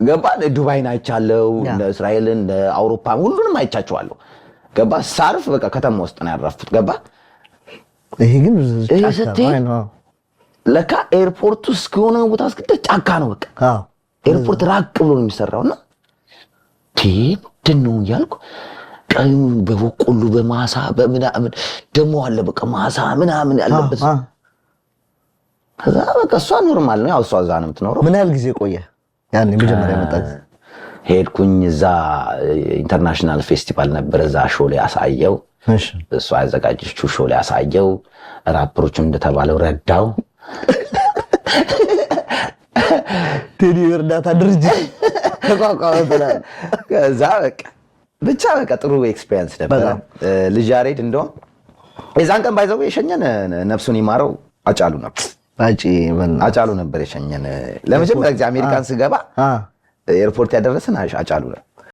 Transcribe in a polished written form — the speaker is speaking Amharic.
ገባ፣ ዱባይን አይቻለው፣ እስራኤልን፣ አውሮፓ ሁሉንም አይቻቸዋለሁ። ገባ፣ ሳርፍ በቃ ከተማ ውስጥ ነው ያረፍኩት። ገባ፣ ይሄ ግን ስትሄድ ለካ ኤርፖርቱ እስከሆነ ቦታ እስክደርስ ጫካ ነው። በቃ ኤርፖርት ራቅ ብሎ ነው የሚሰራው እና ምንድን ነው እያልኩ ቀኑ በበቆሎ በማሳ በምናምን ደግሞ አለ፣ በቃ ማሳ ምናምን ያለበት። ከዛ በቃ እሷ normal ነው፣ ያው እሷ እዛ ነው የምትኖረው። ምን ያህል ጊዜ ቆየ? ያኔ መጀመሪያ መጣ ጊዜ? ሄድኩኝ። እዛ international festival ነበር። እዛ show ላይ አሳየው። እሷ ያዘጋጀችው show ላይ አሳየው። ራፐሮቹን እንደተባለው ረዳው። ቴዲ እርዳታ ድርጅት ተቋቋመ። ከዛ በቃ ብቻ በቃ ጥሩ experience ነበረ። ልጅ ያሬድ እንደውም የዛን ቀን ባይዘው የሸኘን ነፍሱን ይማረው አጫሉ ነበር። አጫሉ ነበር የሸኘን። ለመጀመሪያ ጊዜ አሜሪካን ስገባ ኤርፖርት ያደረሰን አጫሉ ነው።